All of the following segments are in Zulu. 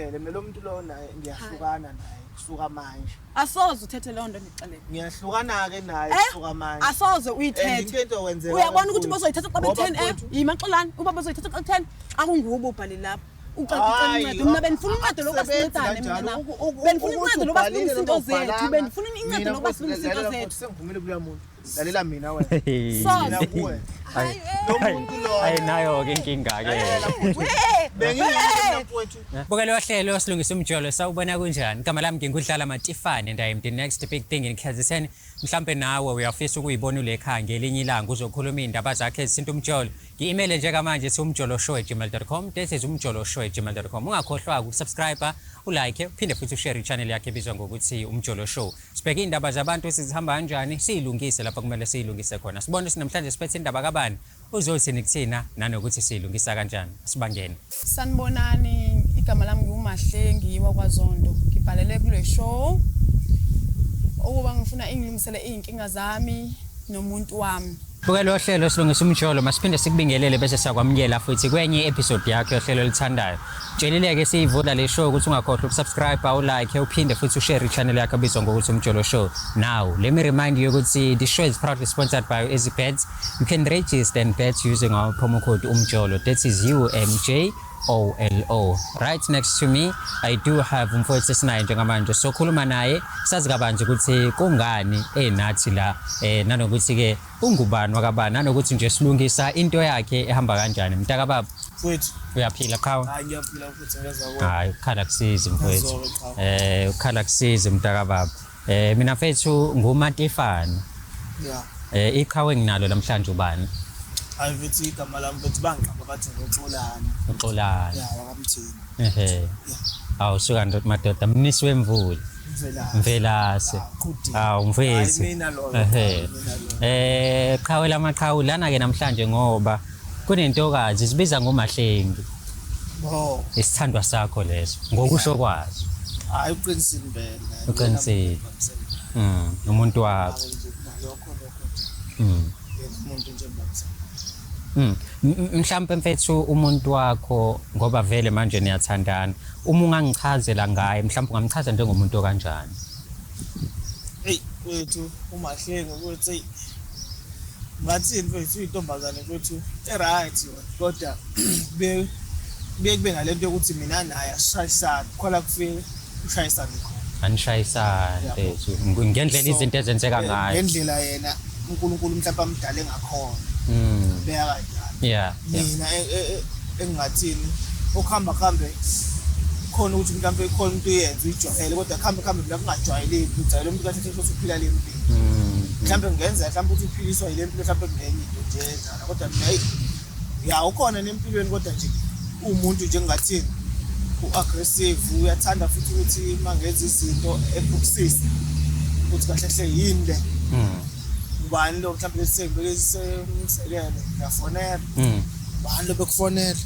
Iphele mina lo muntu lo naye ngiyahlukana naye kusuka manje. Asoze uthethe leyo nto, ndixelele. Ngiyahlukana-ke naye Eh? kusuka manje. Asoze And uyithethe. into etokwenzeka Uyabona ukuthi mfowethu, bozoyithatha xa ngoba be-10 mfowethu, yima xolani, uba bozoyithatha xa 10 xa kungubo ubhale lapha. Ucela Hayi, uncedo. Mina bendifuna uncedo lokuba akusebenzi sincedane mina kanjalo. nawe. Bendifuna Ukuthi uncedo lokuba ubhalile silungise noma into zethu. ubhalanga, Bendifuna incedo mina lokuba mfowethu, silungise into lalela zethu. mfowethu, sengivumile kuloya muntu. Lalela mina wena. Soze. Mina kuwe. Hayi, eh. Lo muntu lona. Ayinayo-ke inkinga-ke. Lalela mfowethu. Bengingeke mina mfowethu. Bukele ohlelo Silungisa Umjolo, sawubona, kunjani? Igama lami ngingudlala Matifane and I am the next big thing in KZN. Mhlampe nawe uyafisa ukuyibona ule khaya ngelinye ilanga uzokhuluma iy'ndaba zakhe ezisinta umjolo. Ngi-email njengamanje thi umjoloshow@gmail.com. This is umjoloshow@gmail.com. Ungakhohlwa ukusubscribe, ulike, uphinde futhi ushare i-channel yakhe ebizwa ngokuthi Umjolo Show. Sibheke iy'ndaba zabantu sizihamba kanjani, siyilungise lapho kumele siyilungise khona. Sibone ukuthi namhlanje siphethe indaba kabani, uzothini kuthina nanokuthi siyilungisa kanjani. Sibangene. Sanibonani, igama lami ngiwuMahlengi wakwaZondo. Ngibhalele kule show ukuba ngifuna ingilungisele iy'nkinga zami nomuntu wami. Bukela ohlelo Silungisa Umjolo, masiphinde sikubingelele bese siyakwamukela futhi kwenye episode yakho yohlelo oluthandayo. Tshelile-ke siyivula le show ukuthi ungakhohlwa ukusubscribe, ulike, uphinde futhi ushare i-channel yakho ebizwa ngokuthi Umjolo Show. Now, let me remind you ukuthi this show is proudly sponsored by EasyBet. You can register and bet using our promo code UMJOLO. That is UMJOLO. Right next to me, I do have umfowethu esinaye njengamanje. So khuluma naye, sazi kabanzi ukuthi kungani enathi la, nanokuthi-ke ungubani wakabani, nanokuthi nje silungisa into yakhe ehamba kanjani. Mntaka baba, Mfowethu. uyaphila qhawe? Hayi, ngiyaphila futhi, ngezwa kuwe. Hayi, ukukhala kusizi mfowethu. Ngizwa-ke, qhawe. Ukukhala kusizi mntaka baba. Mina mfethu nguMatifane. Iqhawe enginalo namhlanje ubani? Hayi mfethu, igama lami mfethu bangiqamba bathi nguXolani. UXolani. Ya, wakaMthini. Ehe. Awu suka ndoda madoda, mnisi wemvula. Mvelase. Mvelase. Ah, Qudini. Awu mfethu. Hayi, mina loyo. Ehe. Mina loyo. Qhawe lamaqhawe lana ke namhlanje ngoba kunentokazi sibiza ngoMahlengi. Oh. Isithandwa sakho leso ngokusho kwazo. Hayi, uqinisile impela. Uqinisile. Umuntu wakho. Hayi nje lokho lokho nje. Yena umuntu nje ngibambisana. Mhlampe mfethu umuntu wakho, ngoba vele manje niyathandana. Uma ungangichazela ngaye, mhlampe ungamchaza njengomuntu okanjani? Hey wethu, uMahlengi ukuthi hey ngathini mfethu, uyintombazane mfethu e-right yona, kodwa kuye kube nalento yokuthi mina naye asishayisane khona, kufike ushayisane khona. Anishayisane mfethu ngendlela izinto ezenzeka ngayo. Ngendlela yena uNkulunkulu mhlawumbe amdale ngakhona, beka kanjalo. Mina engingathini, okuhamba kuhambe khona ukuthi mhlawumbe khona into uyenze uyijwayele, kodwa kuhambe kuhambe mina kungajwayeleki, ujwayele umuntu kahle kahle ukuthi uphila le mpilo. Mhlawumbe kungenzeka mhlawumbe ukuthi uphiliswa yile mpilo, mhlawumbe kunenye into nje enzala, kodwa mina eyi ya ukhona nempilweni, kodwa nje uwumuntu nje engingathini, u-aggressive, uyathanda futhi ukuthi uma ngenza izinto ebukisise ukuthi kahle kahle yini le, ubani lo, mhlawumbe lesengibeke umzekelo, ngiyafonela, ubani lo bekufonela,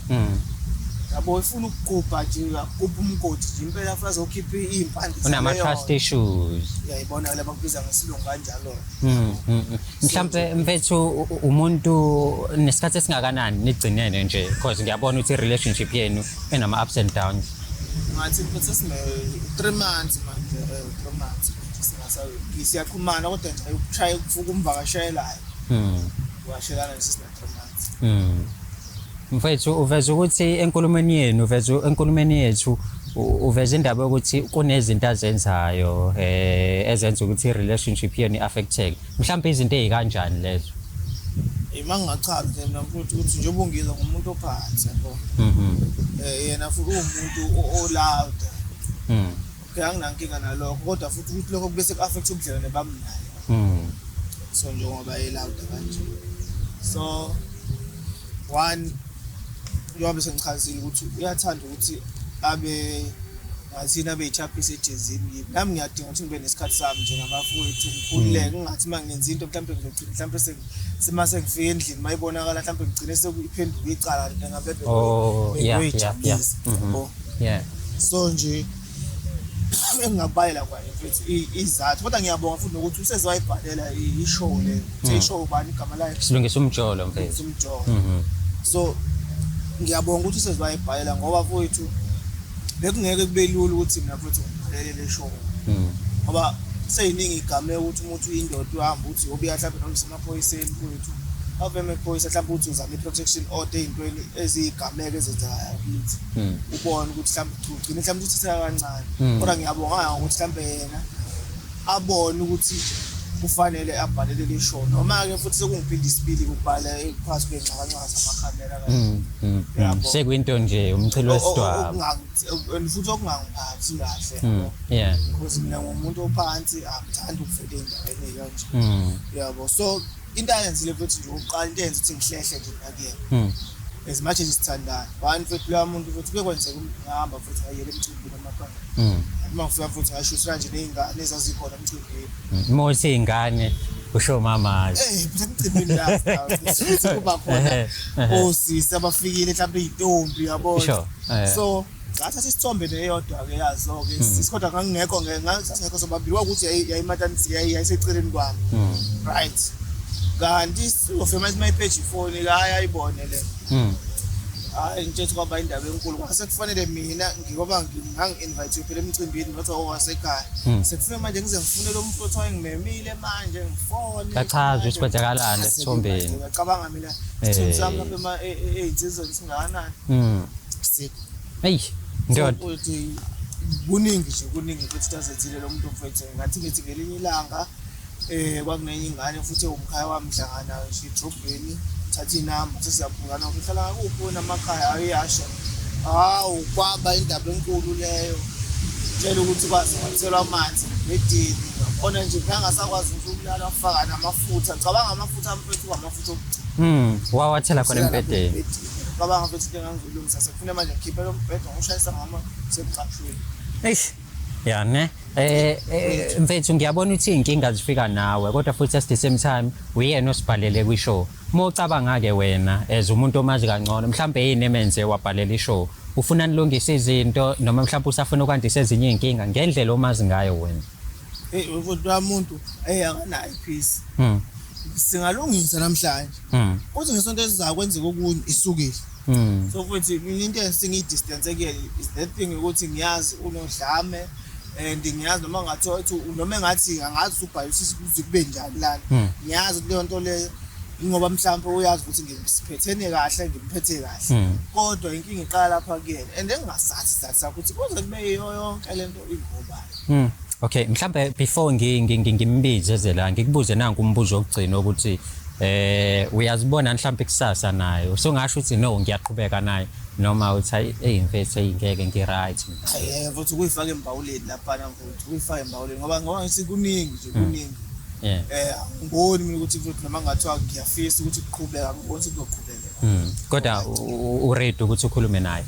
yabo, ifuna ukugubha nje, agubha umgodi nje impela, afuna azokhipha iy'mpande. Unama-trust issues. Uyayibona le bakubiza ngesilungu kanjalo. Mhlampe mfethu umuntu nesikhathi esingakanani nigcinene nje, because ngiyabona ukuthi i-relationship yenu enama ups and downs? Ngathi futhi sesine 3 months manje, 3 months siyaxhumana, kodwa nje ukushaya ukufuka umvakashelayo, ukashelana nje sesine 3 months. Mfethu, uveza ukuthi enkulumeni yenu, uveza enkulumeni yethu, uveza indaba yokuthi kunezinto azenzayo ezenza ukuthi i-relationship yenu i-affecteke. Mhlawumbe izinto ey'kanjani lezo? Ima ngingachaza nje mina mfowethu ukuthi njengoba ungizwa ngumuntu ophansi, yabo, yena futhi uwumuntu o-loud. Okay, anginankinga nalokho, kodwa futhi ukuthi lokho kubese ku-affect ubudlelwane bami naye. So njengoba e-loud kanje, so one, njengoba sengichazile ukuthi uyathanda ukuthi abe ngathini, abe yi-chapisi ejezini kimi, nami ngiyadinga ukuthi ngibe nesikhathi sami njengabafowethu, ngikhululeke, ngingathi uma ngenza into mhlawumbe ngizogcina mhlawumbe sema sengifika endlini mayibonakala, mhlawumbe ngigcine sekuyiphenduka icala lento ngabe bengiyijabulisa, yabo. So nje engingakubalela kwayo mfethu izathu, kodwa ngiyabonga futhi nokuthi useze wayibhalela i-show le. Uthe i-show ubani igama layo? Silungisa Umjolo mfethu. Umjolo. So ngiyabonga ukuthi useze wayibhalela ngoba mfowethu Bekungeke kube lula ukuthi mina futhi ngibhalele le show. Ngoba seyiningi igameko ukuthi umuntu uyindoda uyahamba uthi uyobuya mhlawumbe noma usemaphoyiseni mfowethu. Ave emaphoyisa mhlawumbe uthi uzama i-protection order ey'ntweni eziyigameko ezenzekayo kithi. Ubone ukuthi mhlawumbe ugcine mhlawumbe uthatheka kancane. Kodwa ngiyabonga ngokuthi mhlawumbe yena abone ukuthi kufanele abhalele le show noma-ke futhi sekungiphinda isibili ukubhala phakathi kwey'nxakanxaka zamakhamera kanje. Sekuyinto nje umchilo wesidwaba. And futhi okungangiphathi kahle yabo. Because mina ngumuntu ophansi angithandi ukuvela ey'ndaweni ey'kanje. Yabo. So into ayenzile futhi nje okokuqala into eyenza ukuthi ngihlehle nje mina kuyena. As much as sithandana. One futhi loya muntu futhi kuye kwenzeka ngihamba futhi ngayela emcimbini emakhaya. Uma ngifika futhi ngashusela nje ney'ngane ezazikhona emcimbini. Uma uthi iy'ngane usho mamazi. Eh, phela emcimbini la futhi kuba khona osisi abafikile mhlawumbe iy'ntombi yabona. So ngathatha isithombe neyodwa-ke yazo-ke sisi kodwa ngangingekho sasingekho sobabili kwakuthi yayimatanisi yayiseceleni kwami. Right. Kanti sizofika manje mayipheje ifoni la ayayibone le. Hayi ngitshethi kwaba indaba enkulu kwase kufanele mina ngoba ngangi-invite phela emcimbini not owasekhaya. Sekufike manje ngize ngifune lo mfowethu wayengimemile manje ngifone. Kachaza ukuthi kwenzakalani esithombeni. Ngiyacabanga mina isithombe sami lapha ey'nsizweni singakanani. Sikho. Eyi ndoda. Ukuthi kuningi nje kuningi futhi azenzile lo muntu mfowethu ngathi ngithi ngelinye ilanga kwakunenye ingane futhi ewumkhaya wami hlangana nje edrobheni thatha inamba sesiyaphuzana ukuthi uhlala ngakuphi wena amakhaya ayasho. Hawu kwaba indaba enkulu leyo. Tshela ukuthi kwaze kwathelwa amanzi embhedeni ngabona nje ngangasakwazi ngisho ukulala wafaka namafutha. Cabanga amafutha mfethu kwamafutha okugcina. Wawathela khona embhedeni. Cabanga mfethu into engangizolungisa sekufuna manje ngikhiphe lo mbhedo ngoshayisa ngama sekuqashweni. Eish. Ya ne. Mfethu ngiyabona ukuthi iy'nkinga zifika nawe kodwa futhi at the same time uyena osibhalele kwi-show. Uma ucabanga-ke wena as umuntu omazi kangcono mhlampe yini emenze wabhalela i-show? Ufuna nilungise izinto noma mhlampe usafuna ukwandisa ezinye iy'nkinga ngendlela omazi ngayo wena? Hey mfowethu lo muntu hey akanayo i-peace. Singalungisa namhlanje. Kuthi ngesonto esizayo kwenzeka okunye isukile. So futhi mina into engiyi-distance kuyena is that thing ukuthi ngiyazi unodlame and ngiyazi noma ngathiwa uthi noma engathi angazi ubhale kuze kube njani lana. Ngiyazi ukuthi leyo nto leyo ingoba mhlawumbe uyazi ukuthi ngisiphethene kahle ngimphethe kahle. Kodwa inkinga iqala lapha kuyena and engingasazi isizathu sakho ukuthi kuze kube yiyo yonke lento ingobani. Okay, mhlambe before ngimbize eze la ngikubuze nanku umbuzo wokugcina ukuthi uyazibona mhlambe kusasa naye usungasho ukuthi no ngiyaqhubeka naye noma uthi hayi hey mfethu hey ngeke ngi-right mina. Hayi mfethu kuyifaka embawuleni laphana mfethu kuyifaka embawuleni ngoba ngithi kuningi nje kuningi. Angiboni mina ukuthi futhi noma ngathiwa ngiyafisa ukuthi kuqhubeka ngibona ukuthi kuzoqhubeka. Kodwa u-ready ukuthi ukhulume naye?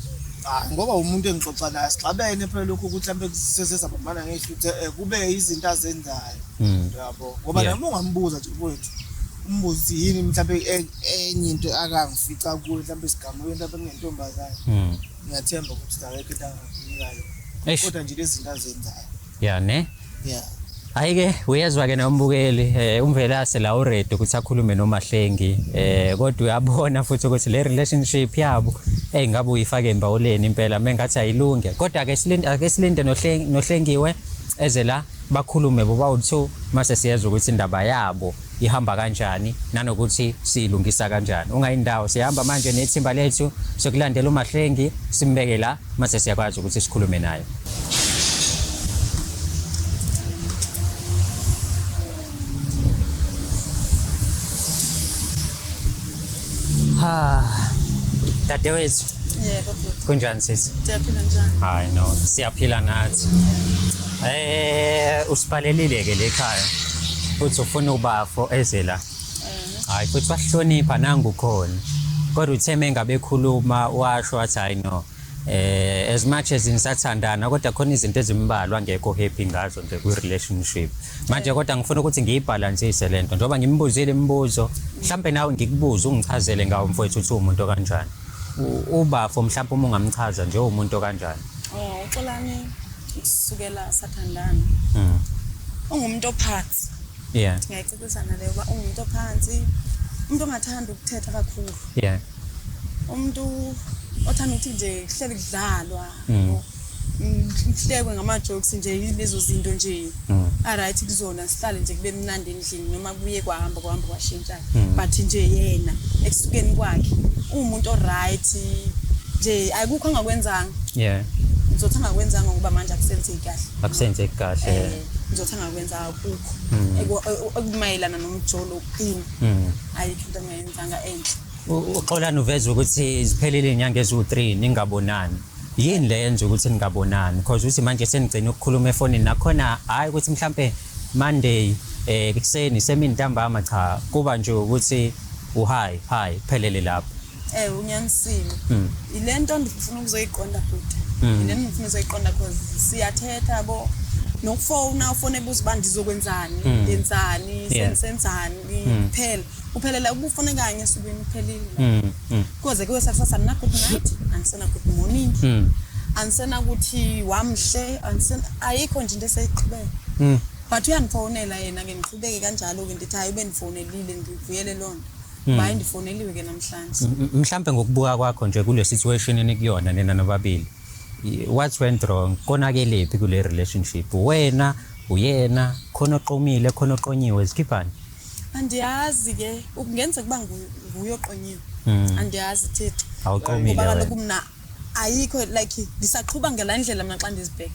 Ngoba umuntu engixoxa naye sixabene phela lokhu ukuthi mhlambe sesesabambana ngehluthe kube izinto azenzayo. Yabo. Ngoba noma ungambuza nje mfowethu umbuze yini mhlambe enye into akangifica kuyo mhlambe isigameko mhlambe kunentombazane. Ngiyathemba ukuthi akekho into angakunika yona. Kodwa nje lezi zinto azenzayo. Yeah ne? Yeah. Hayi-ke uyezwa-ke nombukeli uMvelase la u-ready ukuthi akhulume noMahlengi kodwa uyabona futhi ukuthi le relationship yabo engabe uyifake embawuleni impela mengathi ayilunge kodwa ake silinde ake silinde noHlengiwe eze la bakhulume bobawu-two mase siyezwa ukuthi indaba yabo ihamba kanjani nanokuthi siyilungisa kanjani. Ungayindawo sihamba manje nethimba lethu sokulandela uMahlengi simbeke la mase siyakwazi ukuthi sikhulume naye. Ha. Dadewethu. Yebo bhuti. Kunjani sisi? Siyaphila njani? Hayi no, siyaphila nathi. Usibhalelile ke lekhaya. Uthi ufuna ubafo eze la. Hayi futhi wahlonipha nangu khona. Kodwa uthe mengabe ekhuluma washo wathi hayi no. As much as nisathandana kodwa khona izinto ezimbalwa angekho happy ngazo nje kwi relationship. Manje kodwa ngifuna ukuthi ngiyibalansise lento njengoba ngimbuzile imibuzo mhlambe nawe ngikubuze ungichazele ngawo mfowethu uthi umuntu kanjani. Ubafo mhlambe uma ungamchaza nje umuntu kanjani. Oh, uXolani kusukela sathandana. Ungumuntu ophansi. Yeah. Ngiyayicacisa naleyo uba ungumuntu ophansi, umuntu ongathanda ukuthetha kakhulu. Yeah. Umuntu othanda ukuthi nje kuhleli kudlalwa. Ngihlekwe ngama-jokes nje, yilezo zinto nje. Alright, kuzona sihlale nje kube mnandi endlini, noma kuye kwahamba kwahamba kwashintsha, but nje yena ekusukeni kwakhe uwumuntu o-right nje, akukho angakwenzanga. Ngizothi angakwenzanga ngoba manje akusenzeki kahle. Akusenzeki kahle. Ngizothi angakwenzanga akukho ekumayelana nomjolo kimi. Ayikho into angayenzanga enhle. Uxolani uveza ukuthi ziphelile iy'nyanga eziwu-3 ningabonani. Yini le yenza ukuthi ningabonani? Because uthi manje senigcina ukukhuluma efonini, nakhona hhayi ukuthi mhlampe Monday ekuseni semini ntambama, cha, kuba nje ukuthi u-hi hi, kuphelele lapho. Unyanisile. Ile nto ndifuna ukuzoyiqonda futhi. Ile nto ndifuna ukuzoyiqonda, cause siyathetha yabo, nokufowuna ufone ebuza uba ndizokwenzani, ndenzani, senzani, kuphela kuphelela ubufone kanye esukwini, kuphelile. Kuze kuwe sakusasa andina good night, andisena good morning, andisena ukuthi wamhle, andisena, ayikho nje into eseyiqhubeka. But uyandifowunela yena ke, ngiqhubeke kanjalo-ke, ndithi hayi, ube ndifowunelile, ndivuyele loo nto. Hayi, ndifowuneliwe ke namhlanje. Mhlampe ngokubuka kwakho nje kule situation enikuyona nina nobabili, what went wrong? Konakelephi kule relationship? Wena, uyena, khona oqomile, khona oqonyiwe, zikhiphani? Andiyazi ke, kungenzeka ukuba nguye oqonyiwe. Andiyazi, Thixo. Awuqomile Ngoba wena. kaloku mna ayikho, like ndisaqhuba ngelaa ndlela mna xa ndizibheka.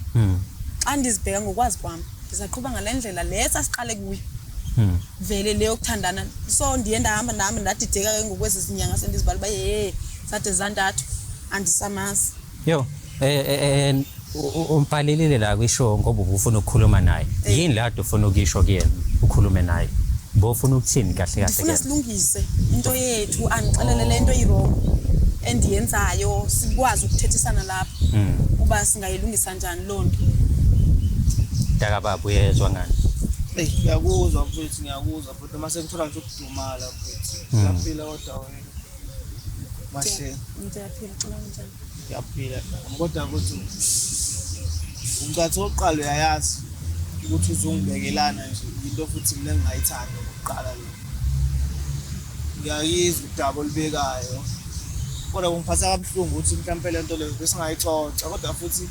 Xa ndizibheka ngokwazi kwam, ndisaqhuba ngale ndlela le sasiqale kuyo. Vele le yokuthandana. So ndiye ndahamba ndahamba ndadideka ke ngokwezi zinyanga sendizibala uba ye zade zantathu andisamazi. Yo, umbhalelile la kwishow ngoba ubufuna ukukhuluma naye. Yini la kade ufuna ukuyisho kuyena, ukhulume naye? Bofuna ukuthini kahle kahle Ndifuna kuyena? silungise into yethu, andixelele le nto i-wrong endiyenzayo, sikwazi ukuthethisana lapho uba singayilungisa njani loo nto. Mntaka baba, uyezwa ngani? Eyi, ngiyakuzwa mfethu, ngiyakuzwa futhi uma sengithola nje ukudumala, mfethu. Ngiyaphila, kodwa wena Mahle? Ndiyaphila, xolani, njani? Ngiyaphila, kodwa ukuthi umcathi wokuqala, uyayazi ukuthi uzongibekelana nje into futhi mina engingayithanda okokuqala lo. Ngiyayizwa udaba olubekayo, kodwa kungiphatha kabuhlungu ukuthi mhlampe le nto leyo besingayixoxa, kodwa futhi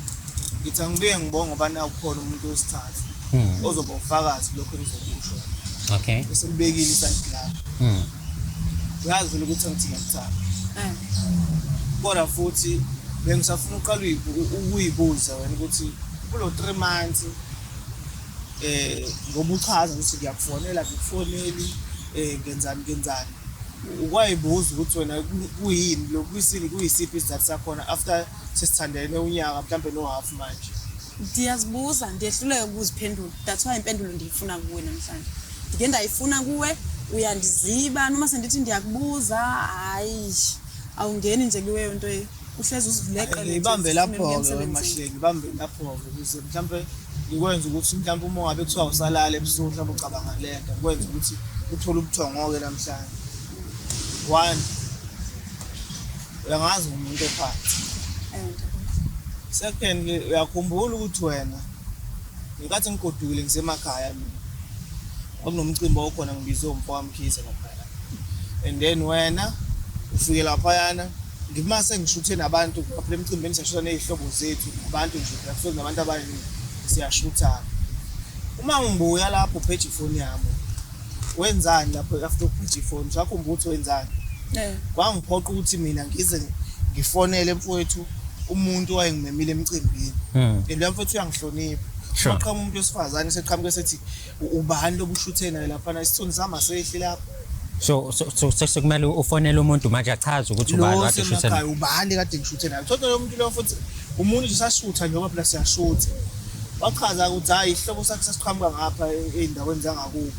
ngithi angibuye ngibonge ngoba naku khona umuntu wesithathu ozoba ufakazi kulokhu engizokusho. Eselibekile isayidi lakho. Uyazi vele ukuthi angithi ngiyakuthanda, kodwa futhi bengisafuna uqala ukuyibuza wena ukuthi kulo 3 months, ngoba uchaza ukuthi ngiyakufonela, ngikufoneli, ngenzani ngenzani, ukwayibuza ukuthi wena kuyini lo, kuyisini, kuyisiphi isizathu sakhona after sesithandene unyaka mhlambe no-half manje? Ndiyazibuza, ndiyehluleka ukuziphendula. That's why impendulo ndiyifuna kuwe namhlanje. Ndike ndayifuna kuwe, uyandiziba, noma sendithi ndiyakubuza, hayi, awungeni nje kuleyo nto, uhlezi uzileqele nje, Ngibambe ufunela ukuya lapho-ke, emsebenzini. Mahle, ngibambe lapho-ke ukuze mhlampe ngikwenze ukuthi mhlampe uma ngabe kuthiwa usalala ebusuku mhlampe ucabanga le nto, ngikwenze ukuthi uthole ubuthongo-ke namhlanje. One, uyangazi ngumuntu ophansi. Secondly, uyakhumbula ukuthi wena ngenkathi ngigodukile ngisemakhaya mina, kwakunomcimbi okhona, ngibizwe umfo kaMkhize laphaya, and then wena ufike laphayana, ngima sengishuthe nabantu phela emcimbini, siyashutha ney'hlobo zethu nabantu nje, kusuke nabantu abaningi, siyashuthana. Uma ngibuya lapho upheje ifoni yami, wenzani lapho after ukupheja ifoni? Usakhumbula ukuthi wenzani? Kwangiphoqa ukuthi mina ngize ngifonele mfowethu umuntu owayengimemile emcimbini, and loya mfowethu uyangihlonipha. Maqhamuka umuntu wesifazane seqhamuke sethi, "Ubani lobushuthe naye laphana?" Isithunzi sami asehli lapho. So sekumele ufonele umuntu manje achaze ukuthi ubani Lo kade ushuthe semakhaya, ubani kade ngishuthe naye? Thola lo muntu lo futhi umuntu nje sashutha njengoba phela siyashutha, wachaza ukuthi hhayi, isihlobo sakhe sasiqhamuka ngapha ey'ndaweni zangakubo.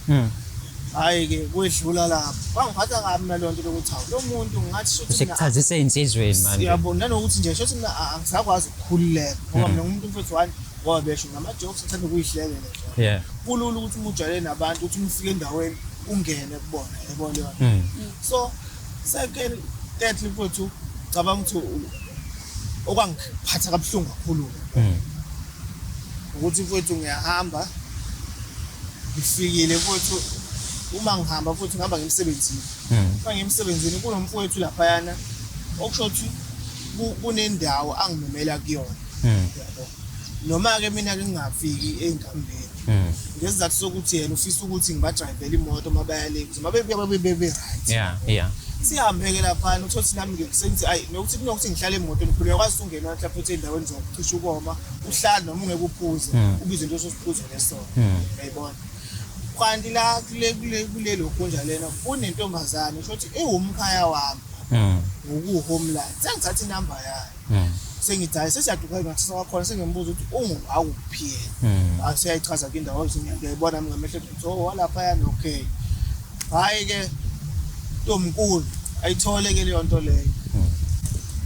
Hhayi-ke, kwedlula lapho, kwangiphatha kabi mina leyo nto lokuthi hawu, lo muntu ngathi shuthi mina Sekuchazise ey'nsizweni manje. Siyabona nanokuthi nje shuthi mina angisakwazi ukukhululeka ngoba mina ngumuntu mfethu, one, ngoba besho nama-jokes, ngithanda ukuyihlekela nje. Kulula ukuthi uma ujwayele nabantu ukuthi uma ufika endaweni ungene kubona, yabo leyo nto. So second, thirdly mfowethu, cabanga ukuthi okwangiphatha kabuhlungu kakhulu ukuthi mfowethu ngiyahamba, ngifikile mfowethu, uma ngihamba futhi ngihamba ngemsebenzini. Uma ngiyemsebenzini kunomfowethu laphayana okusho ukuthi kunendawo angimemela kuyona, yabo. Noma-ke mina-ke ngingafiki ey'nkambeni ngesizathu sokuthi yena ufisa ukuthi ngibadrayivele imoto uma baya le, ukuze uma bebuya babe bebe-right. Sihambe-ke laphana, uthole ukuthi nami-ke sengithi ayi nokuthi kunokuthi ngihlale emotweni phela uyakwazi ukuthi ungene mhlawumbe futhi ey'ndaweni zokucisha ukoma, uhlale noma ungeke uphuze, ubize into ososiphuzele sona. Uyayibona? Kanti la kule kule kule lokhunja lena kunentombazane usho ukuthi iwumkhaya wami ngokuwu-homeland. Sengithatha inamba yayo. Sengithi hhayi sesiyaduka ngasasa kwakhona sengimbuza ukuthi ungowakuphi yena. Hhayi seyayichaza-ke indawo ngiyayibona nami ngamehlo ukuthi oh walaphayana okay. Hhayi-ke ntomkulu ayithole-ke leyo nto leyo.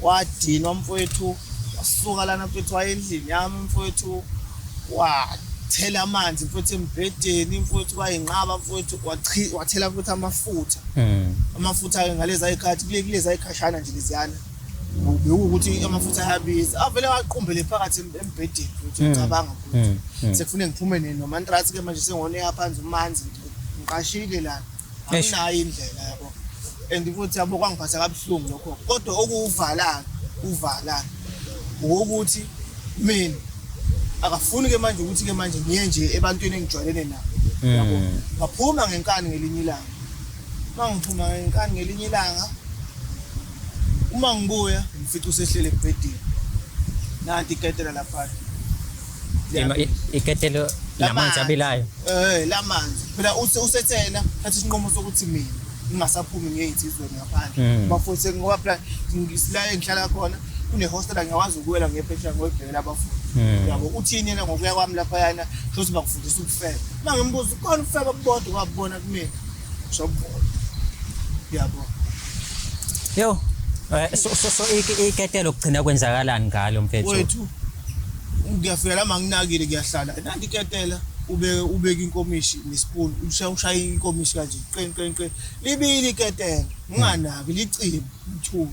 Wadinwa mfowethu, wasuka lana mfowethu waya endlini yami mfowethu, wathela amanzi mfowethu embhedeni mfowethu, kwayinqaba mfowethu, wathela mfowethu amafutha. Amafutha-ke ngaleza y'khathi kuleza y'khashana nje leziyana. Bekuwukuthi amafutha ayabiza. Avele waqumbele phakathi embhedeni futhi ucabanga futhi. Sekufuneka ngiphume nomantrasi-ke manje sengoneya phansi umanzi nje. Ngiqashile lana. Anginayo indlela yabo. And futhi yabo kwangiphatha kabuhlungu lokho. Kodwa okuwuvala uvala ukuthi mina akafuni ke manje ukuthi ke manje ngiye nje ebantwini engijwayelene nabo. Yabo. Ngaphuma ngenkani ngelinye ilanga. Uma ngiphuma ngenkani ngelinye ilanga uma ngibuya ngifica usehlele embhedeni. Nanti iketela lapha. Iketelo lamanzi abilayo. Lamanzi. Phela usethena thatha isinqumo sokuthi mina ngingasaphumi ngiye ey'nsizweni ngaphandle. Bafundise ngoba phela la engihlala khona kune-hostel ngiyakwazi ukuwela ngiyephesheya ngiyobhekela abafundi. Yabo uthini yena ngokuya kwami laphayana kusho bakufundisa ukufeba. Uma ngimbuza ukhona ukufeba kubodwa kwakubona kumina. Sokubona. Yabo. Yo. So iketelo kugcina kwenzakalani ngalo mfethu? Wethu ngiyafika la manginakile kuyahlala. Nanti iketela ubeke inkomishi nespoon, ushaya inkomishi kanje qen qen qen. Libili iketela, nginganaki licime ngithule.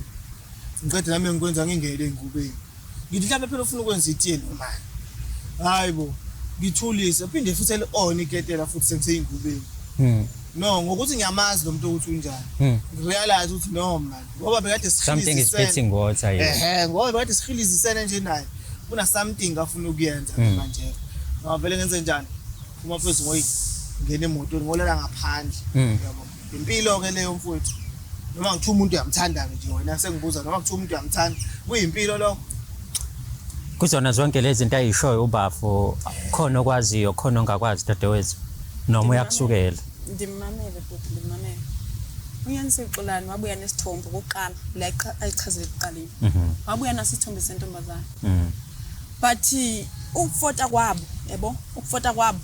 Ngiqede nami ngikwenza ngingene engubeni. Ngithi mhlawumbe phela ufuna ukwenza itiye noma. Hayi bo, ngithulise phinde futhi eli-on iketela futhi sengiseyingubeni. No, ngokuthi ngiyamazi lo muntu ukuthi unjani. Ngirealize ukuthi no man, ngoba bekade Something is spitting water here. Ehhe, ngoba bekade sihilizisene nje naye. Kuna something afuna ukuyenza manje. Ngavele ngenze njani? Uma mfethu ngoyi ngena emotweni ngolala ngaphandle. Yabo. Impilo ke leyo mfowethu. Noma ngithiwa umuntu uyamthanda nje wena sengibuza noma kuthiwa umuntu uyamthanda, kuyimpilo lokho. Kuzona zonke lezi zinto ayishoyo ubafo, khona okwaziyo, khona ongakwazi dadewethu, noma uyakusukela. Ndimamele bhuti, ndimamele. Unyanisile Xolani wabuya nesithombe okokuqala la ayichazile ekuqaleni. Wabuya naso isithombe sentombazane. But ukufota kwabo, yabo, ukufota kwabo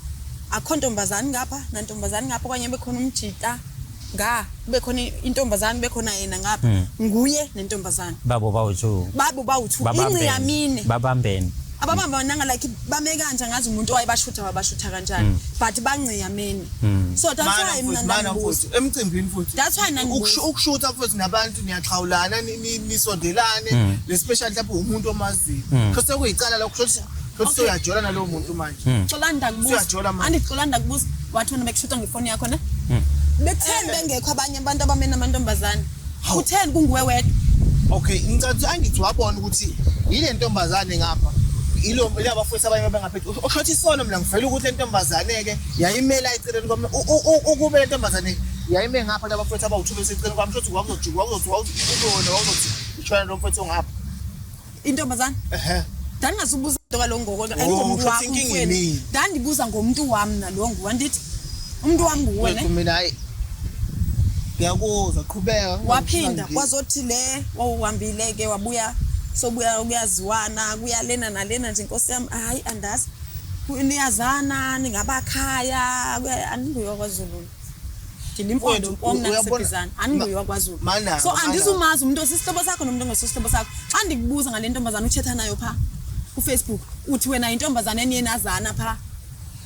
akho ntombazane ngapha nantombazane ngapha okanye bekhona umjita nga kube khona intombazane kube khona yena ngapha nguye nentombazane. Babo bawu-two. Babo bawu-two. Inciyamine. Babambene. Ababambananga like bame kanje ngazi umuntu owayebashutha wabashutha kanjani but banciyamene. So that's why mina ndangibuza. Emcimbini futhi. That's why ndangibuza. Ukushutha futhi nabantu niyaxhawulana nisondelane, especially mhlawumbe umuntu omaziyo. Kusho sekuyicala lokho kusho ukuthi uyajola nalowo muntu manje. Xolani ndakubuza. Andixolani ndakubuza. Wathi wena bekushutha ngefoni yakho ne? Bekutheni bengekho abanye abantu abamene amantombazane? Kutheni kunguwe wedwa? Okay, ngicela angithi wabona ukuthi yile ntombazane ngapha. Ilo laba futhi abanye bengaphethe. Oshothi isono mina ngivela ukuthi le ntombazane ke yayimela eceleni kwami. Ukube le ntombazane yayime ngapha laba futhi abawu2 beseceleni kwami shothi kwakuzojuka kwakuzothi ubona kwakuzothi ushona lo mfethu ongapha. Intombazane? Ehhe. Ndandingazubuza into kaloku ngoko ayingomntu Oh, wakho inkinga umfowenu. imina. Ndandibuza ngomntu wam nalo nguwe andithi umntu wam nguwe ne? Mina hayi. Ngiyakuzwa qhubeka. Waphinda kwazothi le wawuhambile ke wabuya sobuya kuyaziwana kuya lena nalena nje inkosi yami hayi andazi niyazana ningabakhaya andinguye wakwaZulu. Ndilimpondo nkom naseBhizana andinguye wakwaZulu. So andizumazi umuntu osisihlobo sakho nomuntu ongesosihlobo sakho. Xa ndikubuza ngale ntombazana uthetha nayo pha kuFacebook uthi wena yintombazana eniye nazana pha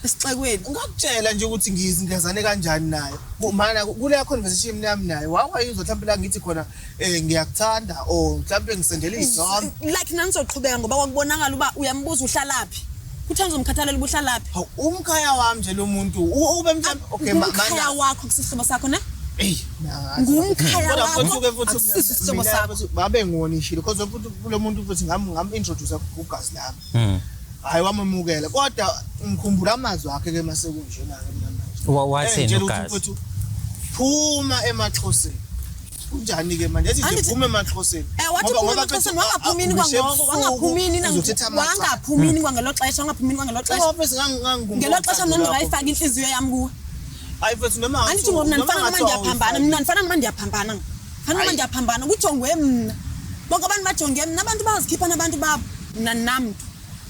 esixekweni. Ngakutshela nje ukuthi ngizindlazane kanjani nayo. Mana kule conversation yami nayo wakwayizwa mhlawumbe la ngithi khona ngiyakuthanda or mhlawumbe ngisendele izithombe. Like nanizoqhubeka ngoba kwakubonakala uba uyambuza uhlalaphi. Kutheni uzomkhathalela uba uhlalaphi? Hawu umkhaya wami nje lo muntu ube mhlawumbe okay ngumkhaya wakho kusihlobo sakho ne? Ey Ngumkhaya wakho akusiso isihlobo sakho. Babe ngonishile because futhi kulo muntu futhi ngam introduce kugazi lami. Hhayi, wamemukela, kodwa ngikhumbula amazwi akhe ke mase kunjena-ke mina manje. Wathini Engitshela ukuthi, uGazi? Mfowethu, phuma emaXhoseni. Kunjani-ke manje? Ethi nje phuma emaXhoseni. Wathi Ngoba phuma ngoba emaXhoseni, mfethu, wangaphumini ngisho kwangoko, ebusuku wangaphumini uzothetha amacala. wangaphumini kwangelo xesha, wangaphumini kwangelo xesha. Ngoba mfethu Ngelo xesha mna ndingayifaki inhliziyo yami kuwe. Hayi mfethu, noma Andithi ngoku mna ndifana noma ngathiwa ndiyaphambana, awuyifaki. mna ndifana noma ndiyaphambana. Fana noma Hayi. ndiyaphambana, kujongwe mna. Bonke abantu bajonge mna, abantu bazikhipha nabantu babo. Mna ndinamntu.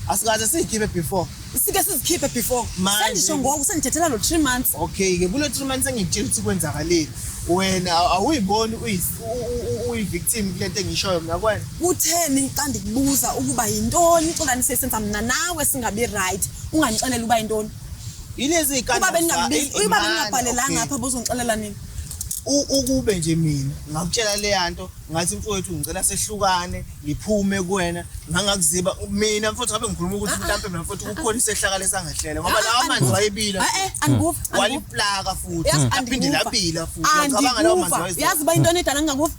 Asikaze siyikhiphe before. Sike sizikhiphe before. Manje- Sendisho ngoku, sendithethela lo 3 months. Okay ke, kulo 3 months engikutshela ukuthi kwenzakaleni. Wena awuyiboni uyi-victim kule nto engishoyo mina kwena. Kutheni xa ndikubuza ukuba yintoni Xolani siyenza mna nawe singabi right, ungandixelela uba yintoni? Yilezi Uba bendingakubizi, uba Imani, bendingabhalelanga okay. apha bozondixelela nini? Ukube nje mina ngakutshela leya nto, ngathi mfowethu ngicela sehlukane, ngiphume kuwena, ngangakuziba mina mfowethu, ngabe ngikhuluma ukuthi mhlampe mina mfowethu kukhona isehlakalo esangehlela, ngoba lawa manzi wayebila. Eh, andikuva, andikuva. Waliplaka futhi Yazi, aphinde andikuva. labila futhi. Uyacabanga lawa manzi Andikuva. wayezwa? Yazi uba yintoni edala ngingakuva?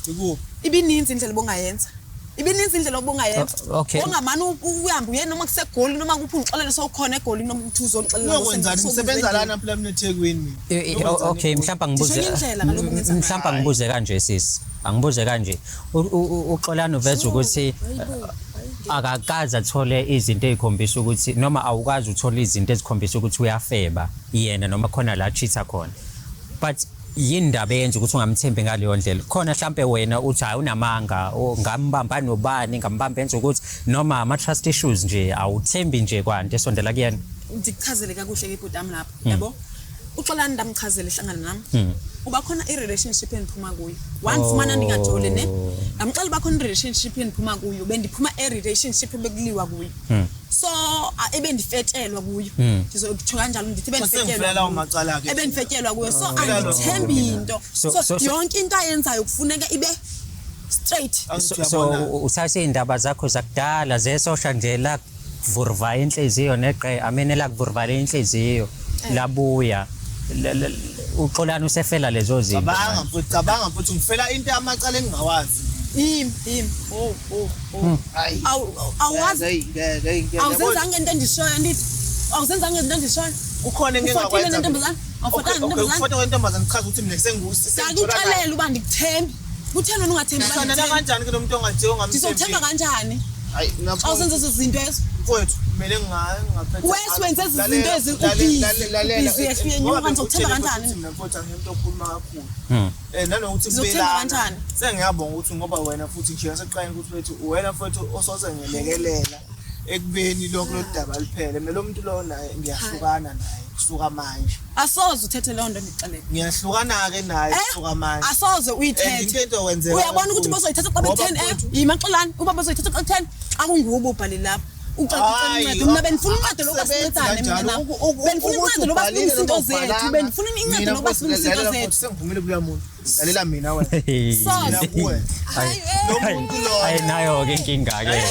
Ikuphi? Ibininzi indlela obungayenza. Ibininzi indlela obungayenza. Okay. Ongamane uhambe uye noma kuseGoli noma kuphi, ungixelele sowukhona eGoli noma uthi uzongixelela Uyokwenzani? Ngisebenza lana phela mina eThekwini mina. Uyokwenzani Okay, eGoli? mhlawumbe angibuze Ndisho indlela kaloku ungenza ngayo. mhlawumbe angibuze kanje sisi. Angibuze kanje. UXolani uveza ukuthi akakaze athole izinto ezikhombisa ukuthi, noma awukazi uthola izinto ezikhombisa ukuthi uyafeba yena noma khona la cheater khona. But yini indaba eyenza ukuthi ungamthembi ngaleyo ndlela? Khona mhlambe wena uthi hayi unamanga, ngambamba nobani, ngambamba enza ukuthi, noma ama trust issues nje, awuthembi nje kwanto esondela kuyena. Ndikuchazele kakuhle ke bhuti am lapho, yabo? uXolani ndamchazele ehlangana nami. Uba khona i-relationship endiphuma kuyo. Wandifumana ndingajoli ne. Ndamxelela uba khona i-relationship endiphuma kuyo, bendiphuma e-relationship ebekuliwa kuyo. So ebendifetshelwa kuyo. Ndizokutsho kanjalo ndithi ebendifetshelwa Sengivela lawo kuyo. macala-ke. Ebendifetshelwa kuyo. So Ngivela lawo andithembi into. So yonke into ayenzayo kufuneka ibe straight. Angithi So uyabona. Uthathe iy'ndaba zakho zakudala zesosha nje la kuvurva inhliziyo neqe amene la kuvurva inhliziyo labuya uXolani usefela lezo zinto. Cabanga mfowethu, cabanga mfowethu, ngifela into amacala engingawazi. Yimi, yimi. Oh, oh, oh. Hayi. Awazi Ngeke, ngeke, ngeke. awuzenzanga into endishoyo ndithi. Awuzenzanga into endishoyo. Kukhona engike Ufotile ngakwenza. nentombazane? Awufotanga Okay, okay, nentombazane? ukufota kwentombazane kuchaza ukuthi mina Ndakuxelela uba ndikuthembi. Kutheni wena ungathembi uba Ngithandana ndikuthembi? kanjani ke lo muntu ongathi ongamthembi? Ndizokuthemba kanjani? Hayi, mina Xa usenza ezo zinto ezo. mfowethu, kumele ngingaphetha. Wes wenza ezi zinto ezi, ubhizi, ubhizi, uyehla uyenyuka, ndizokuthemba kanjani? Mina mfowethu angiyinto okhuluma kakhulu. Nanokuthi Ndizokuthemba kubelana. kanjani? Sengiyabonga ukuthi ngoba wena futhi nje yaseqaleni ukuthi wethu wena mfowethu osose ngelekelela ekubeni lonke lolu daba liphele. Mina lo muntu lo naye ngiyahlukana naye kusuka manje. Asoze uthethe leyo nto ndikuxelele. Ngiyahlukana-ke naye kusuka manje. Asoze And uyithethe. into ezokwenzeka Uyabona ukuthi kakhulu. bozoyithatha xa Ngoba bekutheni, mfowethu- yima Xolani, uba bozoyithatha xa kutheni, xa kunguwe ubhale lapha. Ucela Hayi, uncedo. Mna bendifuna uncedo lokuba akusebenzi sincedane mina kanjalo. nawe. Bendifuna Ukuthi uncedo lokuba ubhalile silungise noma iinto zethu. ubhalanga. Bendifuna incedo Mina lokuba mfowethu, silungise iinto lalela zethu. mfowethu, sengivumile kuloya muntu. Lalela mina wena. Soze. Mina kuwe. Hayi, Lo muntu loyo. Hayi, nayo-ke inkinga-ke.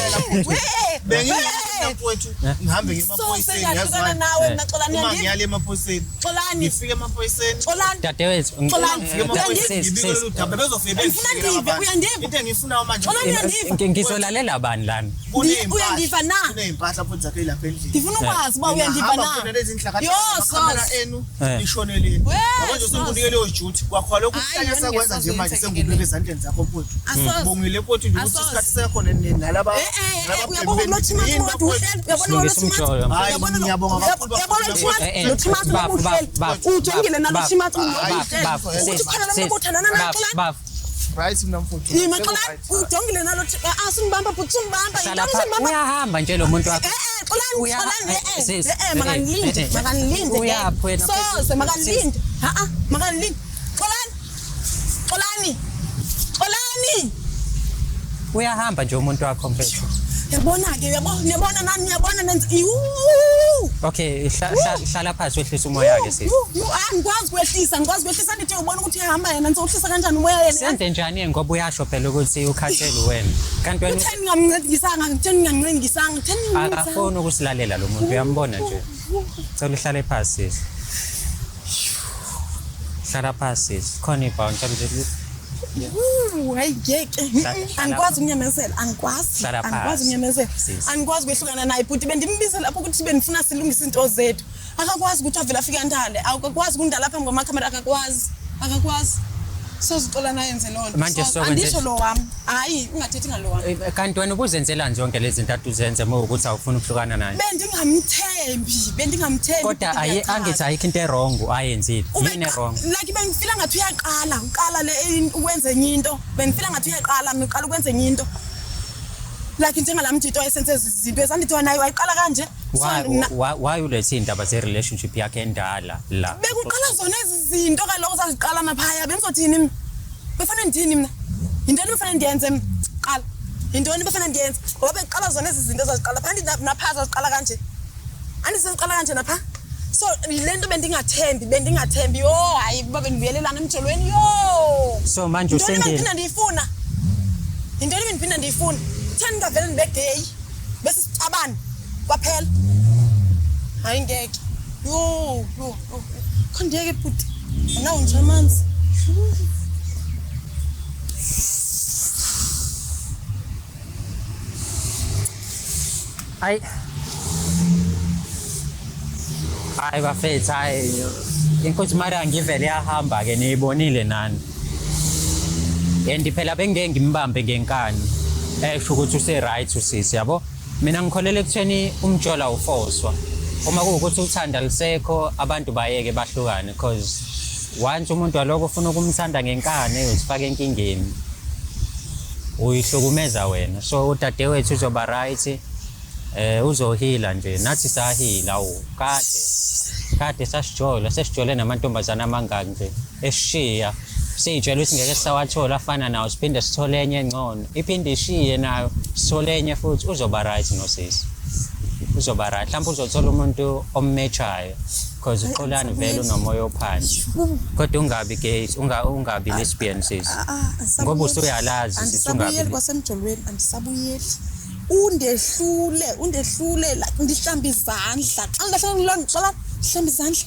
Bengingena mfowethu, ngihambe ngiye So emaphoyiseni, yazi sengiyahlukana why? nawe mina Xolani, Uma uyandiva? ngiyale emaphoyiseni. Xolani. Ngifike emaphoyiseni. Xolani. Dadewethu, Xolani. Ngifike emaphoyiseni, sis, ngibike sis. lolu daba, bezofike Ngifuna bengifikele ndive, abantu. uyandiva? Into engiyifunayo manje. Xolani, uyandiva? Ngizolalela bani lana? Kuney'mpahla- Uyandiva na? Kuney'mpahla futhi zakhe lapha endlini. Ndifuna ukwazi uba uyandiva Ngingahamba na. futhi nalezi ndlakadlaka Yho, amakhamera soze. enu nishoneleni. We, Yabo nje soze. sengikunike leyo duty. Kwakho lokhu Hayi, kuhlanya yona sakwenza nje ngesoze manje yenzeke sengikubeka le. ezandleni zakho mfowethu. Asoze. Bongile mfowethu nje ukuthi Asoze. isikhathi sekhona nalaba Eh, uyabona lo Thimatsi kade uhleli, uyabona lo Silungisa Thimatsi, umjolo. Hayi, uyabona lo ngiyabonga kakhulu. uyabona lo Thimatsi, lo Thimatsi Bafu, uhleli. bafu, Ujongile nalo bafu, Thimatsi bafu, uhleli. bafu, Ukuthi sis, khona lo sis, muntu othandana naye, bafu, Xolani. bafu. Right mina mfowethu. Yima Xolani, ujongile nalo singibamba bhuti, singibamba. Hlala Yintoni pha- singibamba? Uyahamba nje lo muntu wakho. Xolani, Xolani, Sis, makanilinde, makanilinde. Uyaphi wena? Soze, makanilinde. Ha-a, makanilinde. Xolani, Xolani, Xolani. Uyahamba nje umuntu wakho mfethu. Uyabona-ke, uyabona, uyabona nani, uyabona nenza, iwu. Okay, hlala phansi wehlise umoya ke sisi. Angikwazi ukwehlisa, angikwazi ukwehlisa ndithi ubona ukuthi uyahamba yena, ngizowehlisa kanjani umoya yena? Senze njani ngoba uyasho phela ukuthi ukhathele wena. Kanti wena Utheni ngingamncedisanga, utheni ngingamncedisanga, utheni ngingamncedisanga. akafuni ukusilalela lo muntu, uyambona nje. Cela uhlale phansi sisi. Hlala phansi sisi. Khona ibhounce nje. Hayi ngeke. Angikwazi ukunyamezela, angikwazi. Angikwazi ukunyamezela. Angikwazi ukwehlukana naye bhuti bendimbize lapho ukuthi bendifuna silungise izinto zethu. Akakwazi ukuthi avele afike andale. Akakwazi ukundala phambi kwamakhamera akakwazi. Akakwazi. Soze uXolani ayenze loo nto. Manje So, sokwenze- andisho lo wami. Hayi, ungathethi ngalo wami. Kanti wena ubuzenzelani zonke lezi zinto ade uzenze uma ukuthi awufuni ukuhlukana naye? Bendingamthembi, bendingamthembi. Kodwa bhuti, ayi ngiyachaza. angithi ayikho into e-wrong ayenzile. Yini e-wrong? Like bengifila ngathi uyaqala, uqala le ukwenza enye into. Bengifila ngathi uyaqala, mina uqala ukwenza enye into. Like njengala mjito wayesenze ezi zinto ezandithi naye wayiqala kanje. So, Why ulethe iy'ndaba ze-relationship yakhe endala la? Bekuqala zona ezi zinto kaloku zaziqala naphaya. Bengizothini mina? Befanele ndithini mina? Yintoni befanele ndiyenze mina? Qala. Yintoni befanele ndiyenze? Ngoba bekuqala zona ezi zinto zaziqala phaa, naphaa zaziqala kanje. Andiseziqala kanje naphaa. So le nto bendingathembi, bendingathembi. Yho, hayi kuba bendibuyelelana emjolweni. Yho. So manje Yintoni usendile. bendiphinda ndiyifuna? Yintoni bendiphinda ndiyifuna? Theni ndingavele ndibe gay? Bese sixabane kwaphela. Hayi ngeke. Yho, yho, yho. Kho ndiyeke bhuti. Anawo nje amanzi. Hayi. Hayi bafethu, hayi. Inkosi Maria ngivele yahamba ke niyibonile nani. And phela bengeke ngimbambe ngenkani. Esho ukuthi use right usisi yabo. Mina ngikholelwa ekutheni umjolo awufoswa. Uma kuwukuthi uthanda lisekho abantu bayeke bahlukane because once umuntu waloko ufuna ukumthanda ngenkani uzifaka enkingeni. Uyihlukumeza wena. So udadewethu uzoba right. Uzohila nje nathi sahila awu kade kade sasijola sesijole namantombazana amangaki nje esishiya siyitshela ukuthi ngeke sisawathola afana nawo siphinde sithole enye engcono iphinde ishiye nayo sithole enye futhi uzoba right nosisi uzoba right mhlawumbe uzothola umuntu ommatchayo because uXolani vele unomoya ophansi kodwa ungabi gay ungabi lesbian sisi ngoba usuyalazi sisi ungabi Andisabuyeli kwasemjolweni, andisabuyeli. Undehlule like ndihlamba izandla. Xa ndihlamba Xolani, ndihlamba izandla.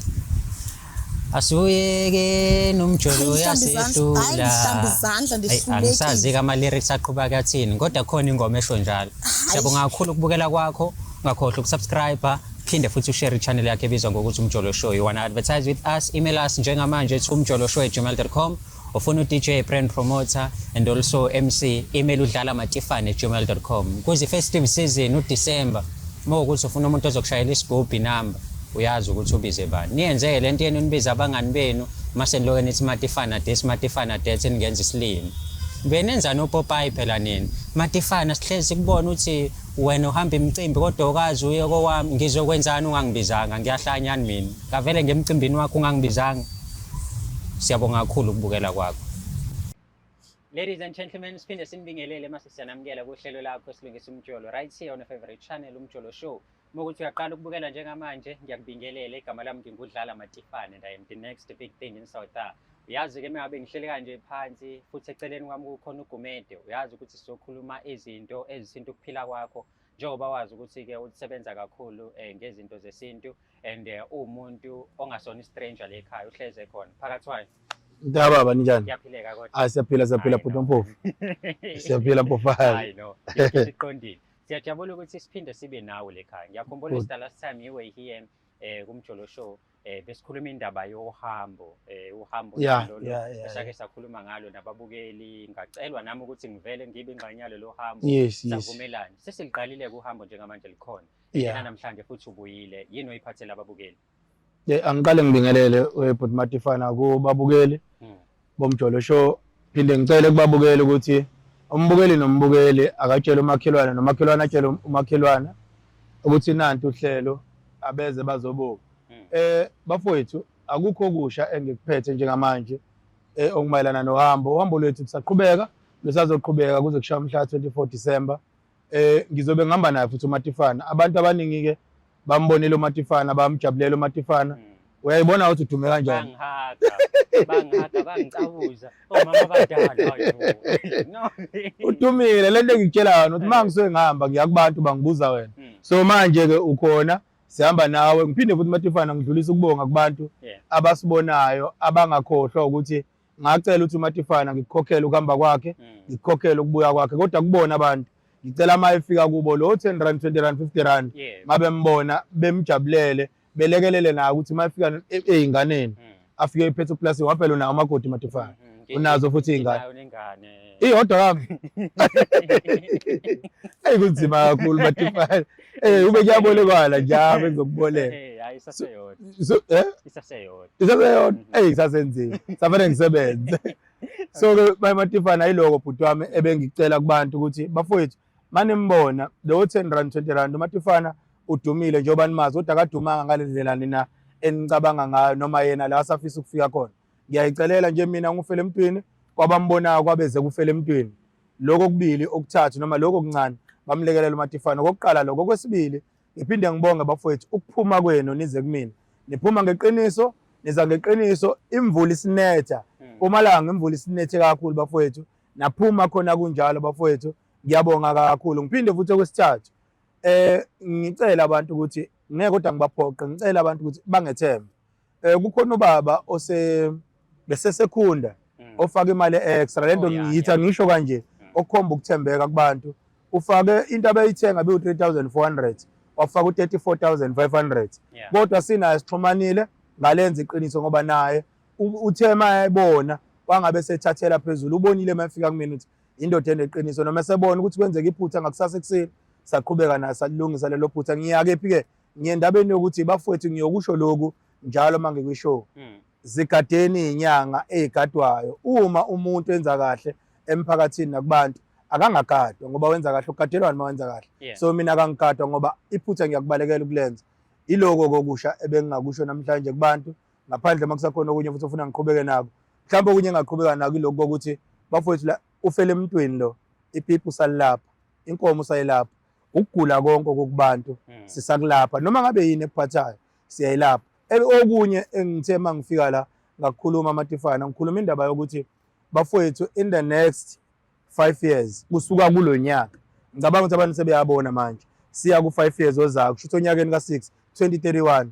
Asuyeke nomjolo Hayi, ndihlamba izandla. Hayi, uyasehlula. ndihlamba izandla, Ayi, ndihlulekile. angisazi-ke ama-lyrics aqhubeka athini kodwa khona ingoma esho njalo. Siyabonga kakhulu ukubukela kwakho, ungakhohlwa ukusubscribe, phinde futhi ushare i-channel yakhe ebizwa ngokuthi Umjolo Show. You wanna advertise with us, email us njengamanje to umjoloshow@gmail.com. Ufuna u-DJ, brand promoter and also MC, email udlalamatifane@gmail.com. Kuze festive season uDecember, uma ukuthi ufuna umuntu ozokushayela isigubhu inamba, uyazi ukuthi ubize bani. Niyenzeke lento yenu nibize abangani benu mase niloke nithi Matifana this, Matifana that, ningenza isilima. Benenzani uPopayi phela nini? Matifana sihlezi sikubona ukuthi wena uhamba imicimbi kodwa ukazi uye kowami, ngizokwenzani ungangibizanga, ngiyahlanyani mina. Ngavele ngemcimbini wakho ungangibizanga. Siyabonga kakhulu ukubukela kwakho. Ladies and gentlemen, siphinde sinibingelele mase siyanamukela kuhlelo lakho Silungisa Umjolo right here on your favorite channel Umjolo Show. Uma ukuthi uyaqala ukubukela njengamanje, ngiyakubingelela. Igama lami nginguDlala Matifane and I am the next big thing in South Africa. Uyazi-ke uma ngabe ngihleli kanje phansi futhi eceleni kwami kukhona uGumede, uyazi ukuthi sizokhuluma izinto ezithinta ukuphila kwakho njengoba wazi ukuthi-ke usebenza kakhulu ngezinto zesintu and uwumuntu ongasona i-stranger le ekhaya, uhleze khona phakathi wayo. Mntakababa ninjani? Kuyaphileka kodwa. Ah, siyaphila siyaphila Hayi, bhuti no. Mpofu. Siyaphila Mpofana. Hayi no, yonke into iqondile. Siyajabula ukuthi siphinde sibe nawe le khaya. Ngiyakhumbula Good. the last time you were here kuMjolo Show besikhuluma indaba yohambo, uhambo lolo esake sakhuluma ngalo nababukeli, ngacelwa nami ukuthi ngivele ngibe ingxenye yalolo hambo. Yes. Savumelana. Sesiliqalile uhambo njengamanje likhona. Yena namhlanje futhi ubuyile. Yini oyiphathela ababukeli? Yeah, angiqale ngibingelele bhuti Matifana kubabukeli boMjolo Show. Phinde ngicele kubabukeli ukuthi umbukeli nombukeli akatshele umakhelwane nomakhelwane atshele umakhelwane ukuthi nanti uhlelo abeze bazobuka. Bafowethu akukho okusha engikuphethe njengamanje okumayelana nohambo. Uhambo lwethu lusaqhubeka, lusazoqhubeka kuze kushaye umhla 24 December. Ngizobe ngihamba naye futhi uMatifana. Abantu abaningi ke bambonile uMatifana, bamjabulela uMatifana. Uyayibona ukuthi udume kanjani? Bangihaga, bangicabuza. Omama abadala, hayi bo. No. Udumile lento engikutshela yona ukuthi uma ngisuke ngihamba ngiya kubantu bangibuza wena. So manje ke ukhona sihamba nawe. Ngiphinde futhi Matifana ngidlulisa ukubonga kubantu abasibonayo abangakhohlwa ukuthi Ngacela ukuthi uMatifana ngikukhokhele ukuhamba kwakhe, ngikukhokhele ukubuya kwakhe, kodwa kubona abantu ngicela uma efika kubo lo 10 rand, 20 rand, 50 rand, mabembona bemjabulele, belekelele naye ukuthi uma efika ey'nganeni afike ephethe uplasi. Waphela unawo umakoti, Matifana, unazo futhi iy'ngane? Nginayo nengane. Iyodwa kami. Eyi, kunzima kakhulu, Matifana. Ube kuyabolekwana nje ame ngizokuboleka. Hayi, isaseyodwa. So Isaseyodwa. Isaseyodwa. Eyi, kusasenzima, safanele ngisebenze. So-ke maye Matifana, ayiloko bhuti wami ebengicela kubantu ukuthi bafowethu manimbona lowo 10 rand, 20 rand, uMatifana udumile njengoba nimazi, kodwa akadumanga ngale ndlela nina enicabanga ngayo noma yena la asafisa ukufika khona. Ngiyayicelela nje mina ngufele emntwini, kwabambonayo kwabeze kufele emntwini, lokho okubili, okuthathu noma lokho okuncane, bamlekelela uMatifana. Okokuqala lokho. Okwesibili, ngiphinde ngibonge bafowethu ukuphuma kwenu nize kumina, niphuma ngeqiniso, niza ngeqiniso. Imvula isinetha Mpumalanga, imvula isinethe kakhulu bafowethu, naphuma khona kunjalo bafowethu, ngiyabonga kakhulu. Ngiphinde futhi okwesithathu ngicela abantu ukuthi ngeke kodwa ngibaphoqe, ngicela abantu ukuthi bangethembe. Kukhona ubaba ose besesekhunda ofaka imali extra lento, ngiyithi angisho kanje, okukhomba ukuthembeka kubantu. Ufake into abeyithenga biwu 3400, wafaka u34500. Kodwa sinaye, sixhumanile, ngalenza iqiniso ngoba naye uthe mayebona wangabe sethathela phezulu, ubonile mayefika kumina ukuthi indoda eneqiniso, noma esebona ukuthi kwenzeka iphutha ngakusasa ekuseni, saqhubeka naye salilungisa lelo phutha. Ngiyakephi ke? Ngiyendabeni yokuthi bafowethu, ngiyokusho lokhu njalo uma ngikwishow, zigadeni iy'nyanga ey'gadwayo. Uma umuntu enza kahle emphakathini nakubantu, akangagadwa ngoba wenza kahle. Ugadelwani uma wenza kahle? So mina akangigadwa ngoba iphutha ngiyakubalekela ukulenza. Iloko kokusha ebengingakusho namhlanje kubantu, ngaphandle uma kusakhona okunye futhi ofuna ngiqhubeke nako. Mhlawumbe okunye engaqhubeka nako ilokhu kokuthi bafowethu, la ufele emntwini lo, ipipi usalilapha, inkomo usayilapha, ukugula konke kokubantu sisakulapha, noma ngabe yini ekuphathayo siyayilapha. Okunye engithe uma ngifika la ngakukhuluma, Matifana, ngikhuluma indaba yokuthi bafowethu, in the next 5 years kusuka kulo nyaka, ngicabanga ukuthi abantu sebeyabona manje siya ku-5 years ozayo, kusho ukuthi onyakeni ka-6, 2031,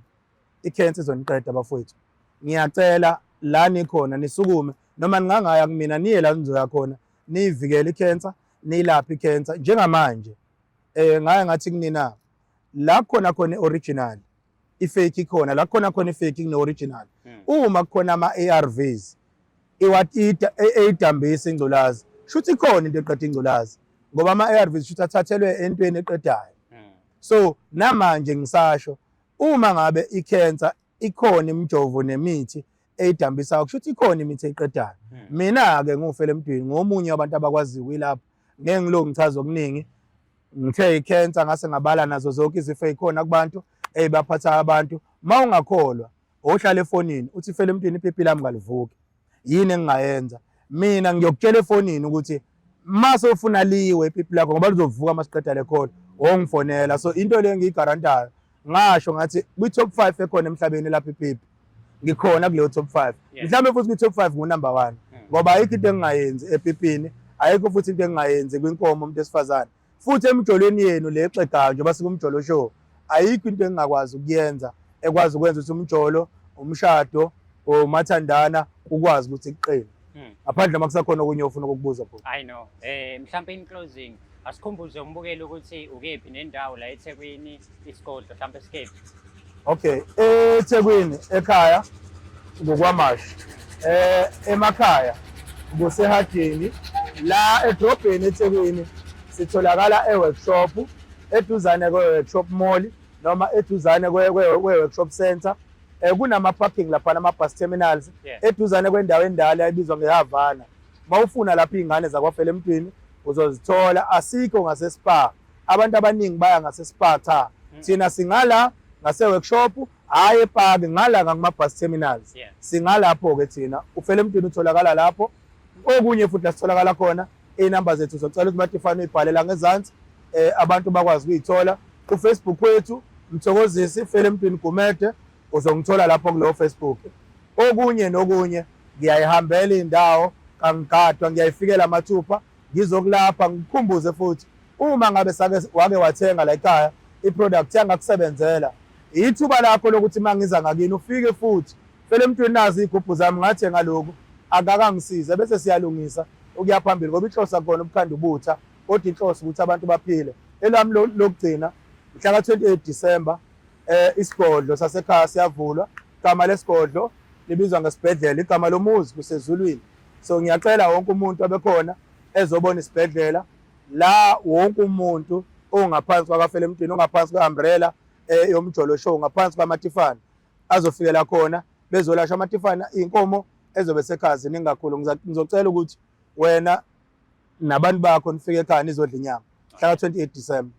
i-cancer izoniqeda bafowethu. Ngiyacela la nikhona nisukume, noma ningangaya kumina, niye la nizoya khona, niyivikele i-cancer, niyilaphe i-cancer njengamanje. Ngaye ngathi kunina la khona khona i-original, i-fake ikhona, la khona khona i-fake kune-original. Uma kukhona ama-ARVs eyidambisa ingculazi, shuthi ikhona into eqeda ingculazi, ngoba ama-ARVs shuthi athathelwe entweni eqedayo. So namanje ngisasho, uma ngabe i-cancer ikhona imijovo nemithi eyidambisayo, kusho ukuthi ikhona imithi eyiqedayo. Mina-ke ngufele emntwini, ngomunye wabantu abakwaziyo ukuyilapha. Ngeke ngilokhu ngichaza okuningi. Ngithe i-cancer, ngase ngabala nazo zonke izifo ey'khona kubantu ey'baphatha abantu. Uma ungakholwa, ohlala efonini uthi, "Fele emntwini, ipipi lami kalivuki, yini engingayenza mina?" Ngiyokutshela efonini ukuthi mase ufuna liwe ipipi lakho, ngoba lizovuka masiqeda le call, wongifonela. So into le engiyigarantayo, ngasho ngathi kwi-top 5 ekhona emhlabeni lapha ipipi, ngikhona kuleyo top 5. Mhlawumbe futhi kwi-top 5 ngu-number 1, ngoba ayikho into engingayenzi epipini, ayikho futhi into engingayenzi kwinkomo umuntu esifazane, futhi emjolweni yenu le exegayo, njengoba sikumjolo show, ayikho into engingakwazi ukuyenza ekwazi ukwenza ukuthi umjolo, umshado, umathandana ukwazi ukuthi kuqine. Ngaphandle uma kusakhona okunye ofuna ukukubuza futhi. I know. Mhlawumbe in closing asikhumbuze umbukeli ukuthi ukephi nendawo la eThekwini, isigodlo mhlawumbe sikephi. Okay, eThekwini ekhaya ngokwamashu. Emakhaya kuseHadini, la edrobheni eThekwini sitholakala e-workshop, eduzane kwe-workshop mall noma eduzane kwe-workshop center. Kunama parking lapha, ama bus terminals, eduzane kwendawo endala ebizwa ngeHavana. Mawufuna lapha izingane zakwafela emntwini uzozithola. Asikho ngase-Spar, abantu abaningi baya ngase-Spar. Cha, thina singala ngase-workshop, hhayi epaki, ngala ngakuma-bus terminals. Singalapho-ke thina, ufele emntwini utholakala lapho. Okunye futhi la sitholakala khona, iy'namba zethu uzocela ukuthi Matifane uyibhalela ngezansi, abantu bakwazi ukuyithola. Ku-Facebook wethu, Mthokozisi Fele Emntwini Gumede, uzongithola lapho kulowo Facebook. Okunye nokunye, ngiyayihambela iy'ndawo, kangigadwa, ngiyayifikela amathupha ngizokulapha. Ngikukhumbuze futhi, uma ngabe sake wake wathenga la ekhaya i-product yangakusebenzela, ithuba lakho lokuthi uma ngiza ngakini ufike futhi, "Fele emntwini, nazi iy'gubhu zami, ngathenga lokhu." Akakangisize bese siyalungisa ukuya phambili ngoba inhloso akukona ubukhanda ubutha kodwa inhloso ukuthi abantu baphile. Elami lokugcina mhla ka-28 December isigodlo sasekhaya siyavulwa. Igama lesigodlo libizwa ngesibhedlela, igama lomuzi kusezulwini. So ngiyacela wonke umuntu abekhona ezobona isibhedlela la, wonke umuntu ongaphansi kwakaFela Emntwini, ongaphansi kwe-umbrella yoMjolo Show, ngaphansi kwaMatifana azofikela khona bezolashwa. Amatifana inkomo ezobe sekhaya ziningi kakhulu. Ngizocela ukuthi wena nabantu bakho nifike ekhaya nizodla inyama mhla ka-28 December.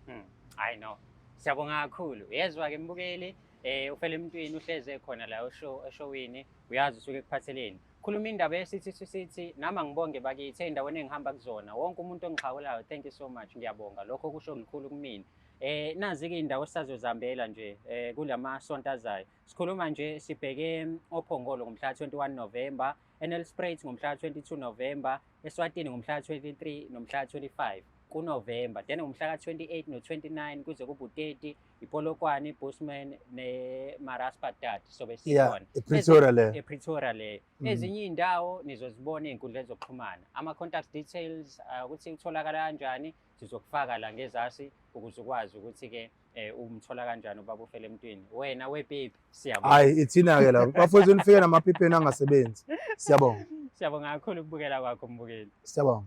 I know. Siyabonga kakhulu. Yezwa-ke mbukeli, uFela Emntwini uhleze khona la eshowini, uyazi usuke ekuphatheleni. Khuluma indaba yesithi sithi nami angibonge bakithi ey'ndaweni engihamba kuzona. Wonke umuntu ongixhawulayo, thank you so much, ngiyabonga. Lokho kusho lukhulu kumina. Nazi-ke iy'ndawo esisazozihambela nje kulamasonto azayo. Sikhuluma nje sibheke oPhongolo ngomhla 21 November, eNelspruit ngomhla 22 November, eSwatini ngomhla 23 nomhla 25 kuNovember. Then ngomhla ka-28 no-29 kuze kube u-30 iPolokwane, iBosman neMaraspadat sobe sikhona. ePretoria leyo. ePretoria leyo. Ezinye iy'ndawo nizozibona ey'nkundleni zokuxhumana. Ama-contact details ukuthi utholakala kanjani sizokufaka la ngezasi ukuze ukwazi ukuthi-ke umthola kanjani ubaba uFela Emntwini. Wena wepipi, siyabonga. Hayi, ithina-ke la bafowethu, nifike namapipi enu angasebenzi. Siyabonga. Siyabonga kakhulu ukubukela kwakho mbukeli. Siyabonga.